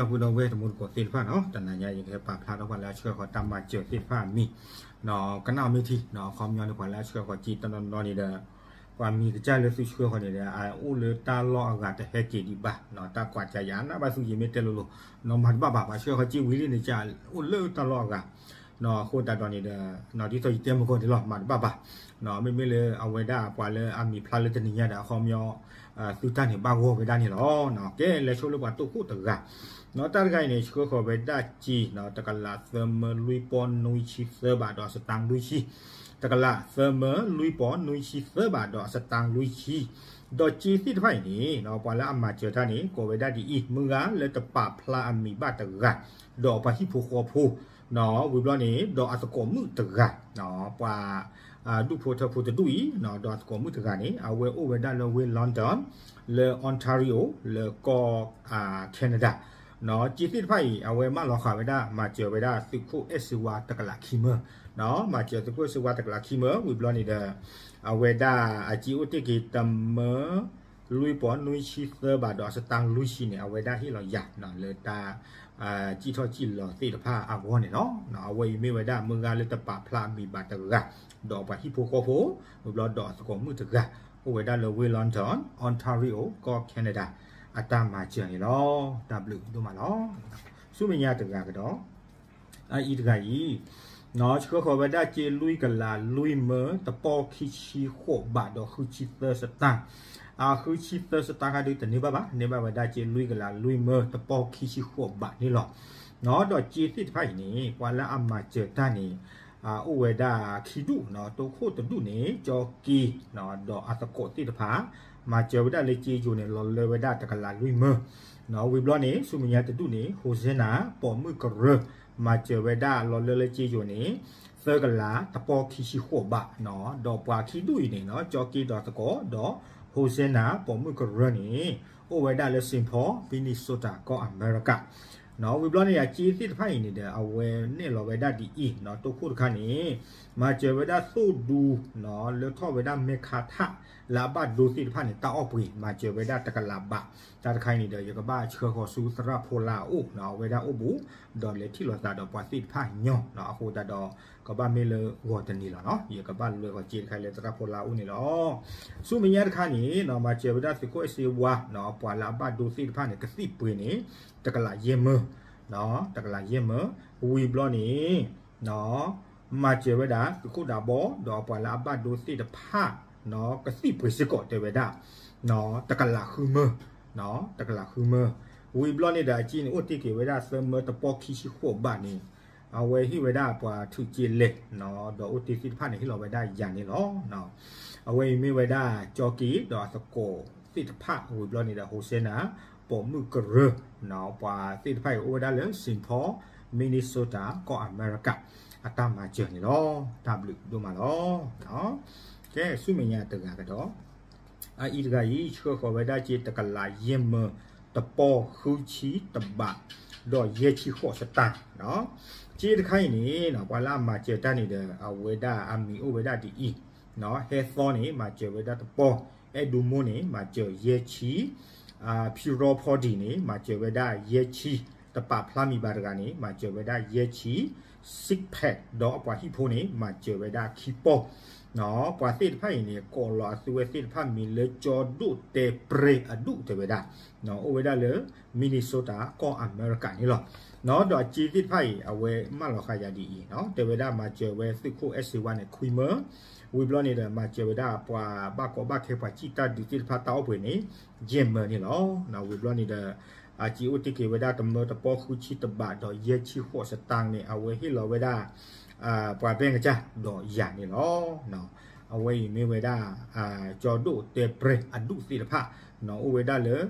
ဒီပုၢ်ဒီဝဲၢ်တံၤသကိးသ့ၣ်တဖၣ်နီၤ, တနၤညါအံၤ ယကဟဲပာ်ဖျါထီၣ်ပှၤလၢအဆှၢဃီၤတၢ်မၤစၢၤသ့ၣ်တဖၣ်အမံၤ, ကနၣ်မ့ၢ်ထံနီၤ, အခီပညီန့ၣ် ပှၤလၢအဆှၢဃီၤစ့တနီၤနီၤန့ၣ်ဒီး ပှၤမံၤကစၢ်လၢသုဆှၢဃီၤန့ၣ်ဒီး အအိၣ်လၢတၢ်လီၢ်အဂၤတဟဲက့ၤဒံးဘၣ်, တၢ်ကွၢ်ကယၤနၢ်ဘၣ်သု ယမ့ၢ်တဲလိၤလိၤ, နီၤမၤတဘၣ်ဘၣ်, ပှၤဆှၢဃီၤစ့ဝံၤလံန့ၣ် ကအိၣ်လၢတၢ်လီၢ်အဂၤ, အဃိသတးဒီးန့ၣ်ဒီး ဒ်သိးယတဲမုၢ်ကီၢ်န့ၣ်လီၤ မၤတဘၣ်ဘၣ်, မ့မ့ၢ်လၢအဝဲဒၣ်ပှၤလၢအမံၤဖျါလၢတနံၤညါဒီး အခီပညီ သုတၢ်န့ၣ်ဘၣ်ဂီၢ်ဝဲဒၣ်န့ၣ်လီၤ. ကဲ လဲၤဆိလၢပှၤတိခိၣ်တဂၤ, နီၤတၢ်တဂၤအံၤန့ၣ် ဆှၢဃီၤဝဲဒၣ်စ့နီၤ တကလးသၢမၢလွံၢ်ပီၢ်နွံဆံသၢဘးဒီးအစတၣ်လွံၢ်ဆံ, တကလးသၢမၢလွံၢ်ပီၢ်နွံဆံသၢဘးဒီးအစတၣ်လွံၢ်ဆံ, ဒီးစ့သ့ၣ်တဖၣ်အံၤန့ၣ် ပှၤလၢအမၤစၢၤတၢ်န့ၣ် ကိးဝဲဒၣ်ဒ်အံၤ, မုၢ်ဂၤလၢတပာ်ဖျါအမံၤဘၣ်တဂၤ, ဒီးပှၤဟံၣ်ဖိဃီဖိ နီၤ ဝံၤဘျီန့ၣ် ဒီးအသကိးမုၣ်တဂၤ, ပှၤ ဒူၣ်ဖိထၢဖိတဒူၣ်အံၤ ဒီးအသကိးမုၣ်တဂၤန့ၣ် အဝဲအိၣ်ဝဲဒၣ်လၢဝ့ၢ် London လၢ Ontario လၢကီၢ် Canada, နီၤ စ့သ့ၣ်တဖၣ်အံၤ အဝဲမၢလီၤဃာ်ဝဲဒၣ် မၤစၢၤဝဲဒၣ်သုးခိၣ်အဲၣ်စ့ဝါတကလးခံမၢ, နီၤ မၤစၢၤသုးခိၣ်အဲၣ်စ့ဝါတကလးခံမၢ ဝံၤဘျီန့ၣ်ဒီး အဝဲဒၣ်အစ့အိၣ်တ့ၢ်က့ၤတမၢ လွံၢ်ပီၢ်နွံဆံသၢဘးဒီးအစတၣ်လွံၢ်ဆံန့ၣ် အဝဲဒၣ်ဟ့ၣ်လီၤယၤ လၢတၢ် စံၣ်ထီၣ်စံၣ်လီၤသ့ၣ်တဖၣ်အဂီၢ်န့ၣ်လီၤ. အဝဲအံၤမ့ၢ်ဝဲဒၣ်မုၢ်ဂၤလၢတပာ်ဖျါအမံၤဘၣ်တဂၤ, ဒီးပှၤဟံၣ်ဖိဃီဖိ, ဝံၤဘျီဒီးအသကိးမုၣ်တဂၤ, အိၣ်ဝဲဒၣ်လၢဝ့ၢ် London, Ontario ကီၢ် Canada အတၢ်မၤစၢၤန့ၣ်လီၤ. တၢ်ဘျုးဒိၣ်မးလီၤ. ဆူမဲာ်ညါတဂၤကဒီး အအံၤတဂၤအံၤ, နီၤ ဆှၢဃီၤဝဲဒၣ်စ့လွံၢ်ကလးလွံၢ်မၢ တပီၢ်ခံဆံဃိးဘးဒီးဃုဆံသၢစတၣ်, အဃုဆံသၢစတၣ်ခါဒုးတန့ၢ်ဘၣ်ဘၣ်, န့ၢ်ဘၣ်ဝဲဒၣ်စ့လွံၢ်ကလးလွံၢ်မၢ တပီၢ်ခံဆံဃိးဘးန့ၣ်လီၤ. နီၤ ဒီးစ့သ့ၣ်တဖၣ်အံၤန့ၣ် ပှၤလၢအမၤစၢၤတၢ်န့ၣ် အိၣ်ဝဲဒၣ်ခံဒူၣ်, နီၤ တိခိၣ်တဒူၣ်န့ၣ် ကၠီက့ၤ, နီၤ ဒီးအသကိးသ့ၣ်တဖၣ် မၤစၢၤဝဲဒၣ်လၢစ့ယိၤန့ၣ် လီၤလၢဝဲဒၣ်တကလးလွံၢ်မၢ, နီၤ ဝံၤဘျီန့ၣ် ဆူမဲာ်ညါတဒူၣ်န့ၣ် ဟိၤစဲနၤ ပိာ်မုၣ်ကရၢ မၤစၢၤဝဲဒၣ်လီၤလၢလၢစ့ယိၤန့ၣ် သၢကလးတပီၢ်ခံဆံဃိးဘး, နီၤ ဒီးပှၤခံဒူၣ်အံၤန့ၣ် နီၤ ကၠီက့ၤဒီးသကိး ဒီးဟိၤစဲနၤ ပိာ်မုၣ်ကရၢန့ၣ် အိၣ်ဝဲဒၣ်လၢ Saint Paul Minnesota ကီၢ်အမဲရကၤ, နီၤ ဝံၤဘျီန့ၣ် အစ့သ့ၣ်တဖၣ်အံၤန့ၣ်ဒီး အဝဲနဲၣ်လီၤဝဲဒၣ်ဒ်အံၤ, နီၤ တိခိၣ်တခါန့ၣ် မၤစၢၤဝဲဒၣ်သိၣ်ဒူ, နီၤ လၢထီၣ်ဝဲဒၣ်မဲခါထၣ် လၢအဘၣ်ဒိသ့ၣ်တဖၣ်န့ၣ် တၢ်အီၣ်ပှ့ၤ မၤစၢၤဝဲဒၣ်တကလးဘး, တၢ်တခါအံၤန့ၣ်ဒီး ယကဘၣ်ဆှၢဃီၤဆူသရၣ်ဖိလၢအအိၣ်, နီၤ အဝဲဒၣ်အိၣ်ဘူး, ဒီးလဲၤထံၣ်လိာ်သးဒီးပှၤသ့ၣ်တဖၣ်ညီ, နီၤ အဃိသတးဒီး ကဘၣ်မ့ၢ်လၢဂီၤတနံၤလီၤ, နီၤ ယကဘၣ်လွဲဃီၤစ့တခါလၢသရၣ်ဖိလၢအအိၣ်န့ၣ်လီၤ. ဆူမဲာ်ညါတခါန့ၣ် နီၤ မၤစၢၤဝဲဒၣ်သုးခိၣ်အဲၣ်စ့ဝါ, နီၤ ပှၤလၢအဘၣ်ဒိသ့ၣ်တဖၣ်န့ၣ် ကသံၣ်ပှ့ၤန့ၣ် တကလးယဲၢ်မၢ, နီၤ တကလးယဲၢ်မၢ, ဝံၤဘျီန့ၣ် နီၤ မၤစၢၤဝဲဒၣ်သုးခိၣ်ဒးဘီ ဒီးပှၤလၢအဘၣ်ဒိသ့ၣ်တဖၣ်, နီၤ ကသံၣ်ပှ့ၤစ့ၢ်ကီးတဲဝဲဒၣ်, နီၤ တကလးဃုမၢ, နီၤ တကလးဃုမၢ, ဝံၤဘျီန့ၣ်ဒီးအစ့န့ၣ် အိၣ်တ့ၢ်က့ၤဝဲဒၣ်သၢမၢတပီၢ်ခံဆံဃိးဘးန့ၣ်, အဝဲဟ့ၣ်ဝဲဒၣ်ပှၤထုးက့လဲၢ်, နီၤ ဒီးအိၣ်တ့ၢ်သ့ၣ်တဖၣ်န့ၣ် ဟ့ၣ်လီၤဝဲဒၣ်ယၤန့ၣ်လီၤ. အဝဲအံၤမ့ၢ်ဝဲဒၣ်ကၠီက့ၤဒီးအသကိးသ့ၣ်တဖၣ် ဝံၤဘျီန့ၣ်ဒီး ဟိၤစဲနၤ ပိာ်မုၣ်ကရၢ, နီၤ ပှၤသ့ၣ်တဖၣ်အံၤအိၣ်ဝဲဒၣ်လၢ Saint Paul Minnesota ကီၢ်အမဲရကၤ အတၢ်မၤစၢၤန့ၣ်လီၤ. တၢ်ဘျုးဒိၣ်မးလီၤ. ကဲ ဆူမဲာ်ညါတဂၤကဒီး အအံၤတဂၤအံၤ ဆှၢဃီၤဝဲဒၣ်စ့တကလးယဲၢ်မၢ တပီၢ်ဃုဆံတဘး ဒီးယဲၢ်ဆံဃိးစတၢ်, နီၤ စ့တခါအံၤန့ၣ် နီၤ ပှၤလၢအမၤစၢၤတၢ်န့ၣ်ဒီး အဝဲဒၣ်အမံၤအိၣ်ဝဲဒၣ်ဒ်အံၤ, နီၤ ဟဲသီန့ၣ် မၤစၢၤဝဲဒၣ်တပီၢ်, အဲၣ်ဒူမိၢ်န့ၣ် မၤစၢၤယဲၢ်ဆံ, ဖံရီဖီဒံးန့ၣ် မၤစၢၤဝဲဒၣ်ယဲၢ်ဆံ, တပာ်ဖျါမံၤဘၣ်တဂၤန့ၣ် မၤစၢၤဝဲဒၣ်ယဲၢ်ဆံ, six pack ဒီးအပှၤဟံၣ်ဖိန့ၣ် မၤစၢၤဝဲဒၣ်ခံပီၢ်, နီၤ ပှၤသ့ၣ်တဖၣ်အံၤန့ၣ် ကိးလီၤအသုဝဲသ့ၣ်တဖၣ်မံၤလၢကၠီဒိၣ်တဲပြဲအဒူၣ်တဲဝဲဒၣ်, နီၤ အိၣ်ဝဲဒၣ်လၢ Minnesota ကီၢ်အမဲရကၤန့ၣ်လီၤ. နီၤ ဒီးအစ့သ့ၣ်တဖၣ်အံၤ အဝဲမၢလီၤဃာ်ယၤဒ်အံၤ, နီၤ တဲဝဲဒၣ်မၤစၢၤဝဲသုးခိၣ်အဲၣ်စ့ဝါန့ၣ် ခွံမၢ, ဝံၤဘျီန့ၣ်ဒီး မၤစၢၤဝဲဒၣ်ပှၤဘၣ်ကီဘၣ်ခဲပှၤစံၣ်တၢ်ဒုးသ့ၣ်တဖၣ်တၢ်အီၣ်ပှ့ၤန့ၣ် ယဲၢ်မၢန့ၣ်လီၤ. နီၤ ဝံၤဘျီန့ၣ်ဒီး အစ့အိၣ်တ့ၢ်က့ၤဝဲဒၣ်တမၢတပီၢ်ဃုဆံတဘးဒီးယဲၢ်ဆံဃိးစတၢ်န့ၣ် အဝဲဟ့ၣ်လီၤဝဲဒၣ် ပှၤဘဲၣ်ကစၢ်ဒီးယၤန့ၣ်လီၤ. အဝဲအံၤမ့ၢ်ဝဲဒၣ် ကၠီဒိၣ်တဲပြဲအဒူၣ်သ့ၣ်တဖၣ် နီၤ အိၣ်ဝဲဒၣ်လၢ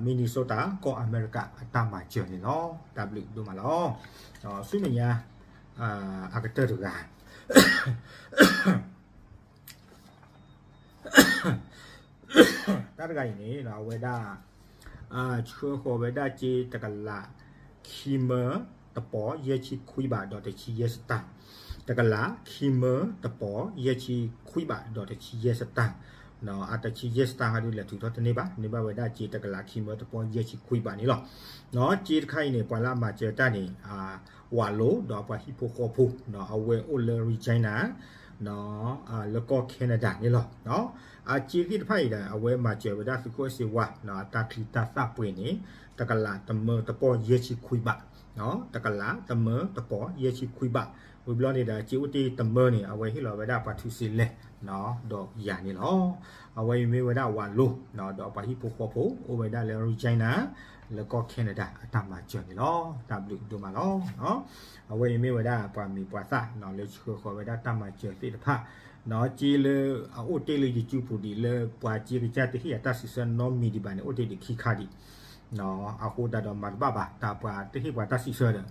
Minnesota ကီၢ်အမဲရကၤအတၢ်မၤစၢၤန့ၣ်လီၤ. တၢ်ဘျုးဒိၣ်မးလီၤ. ဆူမဲာ်ညါ အကတၢၢ်တဂၤ တၢ်တဂၤအံၤန့ၣ် အဝဲဒၣ် ဆှၢဃီၤဝဲဒၣ်စ့တကလးခံမၢ တပီၢ်ယဲၢ်ဆံခွံဘးဒီးတဆံယဲၢ်စတၢ်, တကလးခံမၢ တပီၢ်ယဲၢ်ဆံခွံဘးဒီးတဆံယဲၢ်စတၢ်, အတဆံယဲၢ်စတၢၣ်ဟီဒုး လဲၤထုးထီၣ်တန့ၢ်ဘၣ်, န့ၢ်ဘၣ်ဝဲဒၣ်စ့တကလးခံမၢတပီၢ်ယဲၢ်ဆံခွံဘးန့ၣ်လီၤ. စ့တခါအံၤန့ၣ် ပှၤလၢအမၤစၢၤတၢ်န့ၣ် ဝးလိၤဒီးပှၤဟံၣ်ဖိဃီဖိ အဝဲအိၣ်လၢ Regina လၢကီၢ် Canada န့ၣ်လီၤ. အစ့သ့ၣ်တဖၣ်အံၤဒီး အဝဲမၤစၢၤဝဲဒၣ်သုးခိၣ်အဲၣ်စ့ဝါ အတၢ်ချံတၢ်သၣ်ပှ့ၤန့ၣ် တကလးတမၢတပီၢ်ယဲၢ်ဆံခွံဘး, တကလးတမၢတပီၢ်ယဲၢ်ဆံခွံဘး. ဝံၤဘျီန့ၣ်ဒီး စ့အိၣ်တ့ၢ်တမၢန့ၣ် အဝဲဟ့ၣ်လီၤဝဲဒၣ်ပှၤထုးစ့လဲၣ် ဒီးယၤန့ၣ်လီၤ. အဝဲအံၤမ့ၢ်ဝဲဒၣ်ဝးလိၤ ဒီးပှၤဟံၣ်ဖိဃီဖိ အိၣ်ဝဲဒၣ်လၢ Regina လၢကီၢ် Canada အတၢ်မၤစၢၤန့ၣ်လီၤ. တၢ်ဘျုးဒိၣ်မးလီၤ. အဝဲအံၤမ့ၢ်ဝဲဒၣ်ပှၤမံၤပှၤသၣ်လၢဆှၢဃီၤဝဲဒၣ်တၢ်မၤစၢၤသ့ၣ်တဖၣ်, စ့လၢအအိၣ်တ့ၢ်လၢယစုပူၤဒံးလၢပှၤစ့ကစၢ်တဟ့ၣ်အတၢ်စံးဆၢနီတမံၤဒံးဘၣ်န့ၣ် အိၣ်တ့ၢ်ဒံးခံခါဒံး အဃိသတးဒီးမၤတဘၣ်ဘၣ် တၢ်ပှၤတဟ့ၣ်ပှၤတၢ်စံးဆၢဒီး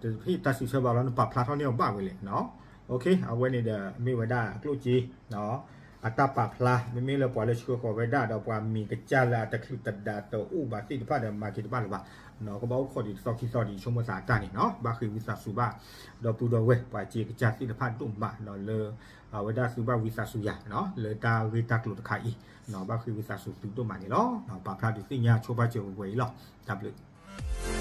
တဟ့ၣ်တၢ်စံးဆၢဘၣ်လီၤ နပာ်ဖျါထီၣ်န့ၢ်အီၤဘၣ်ဝဲလဲၣ်. အဝဲန့ၣ်ဒီးမ့ၢ်ဝဲဒၣ်ကျိၣ်စ့ အတၢ်ပာ်ဖျါ မ့မ့ၢ်လၢပှၤလၢဆှၢဃီၤဝဲဒၣ်ဒီးပှၤမံၤကစၢ်လၢအတချုးတဒါတအိၣ်ဘၣ်သ့ၣ်တဖၣ်ဒီးမၤက့ၤတဘၣ်လၢၤဘၣ်, ကဘၣ်အိၣ်ခိးဒံးတသီခံသီဒံး ဆိကမိၣ်သးအတၢ်န့ၣ်နီၤ ဘၣ်ဃ့ဝံသးစူၤဘၣ် ဒီပုၢ်ဒီဝဲၢ်ပှၤစ့ကစၢ်သ့ၣ်တဖၣ်ဒိၣ်မးလၢ အဝဲဒၣ်သုဘၣ်ဝံသးစူၤယၤ လၢတၢ်ဂ့ၢ်တၢ်ကျိၤတခါအံၤ ဘၣ်ဃ့ဝံသးစူၤသုဒိၣ်မးန့ၣ်လီၤ. ပာ်ဖျါဒုးသ့ၣ်ညါဆိပာ်စၢၤဝဲအံၤလီၤ. တၢ်ဘျုး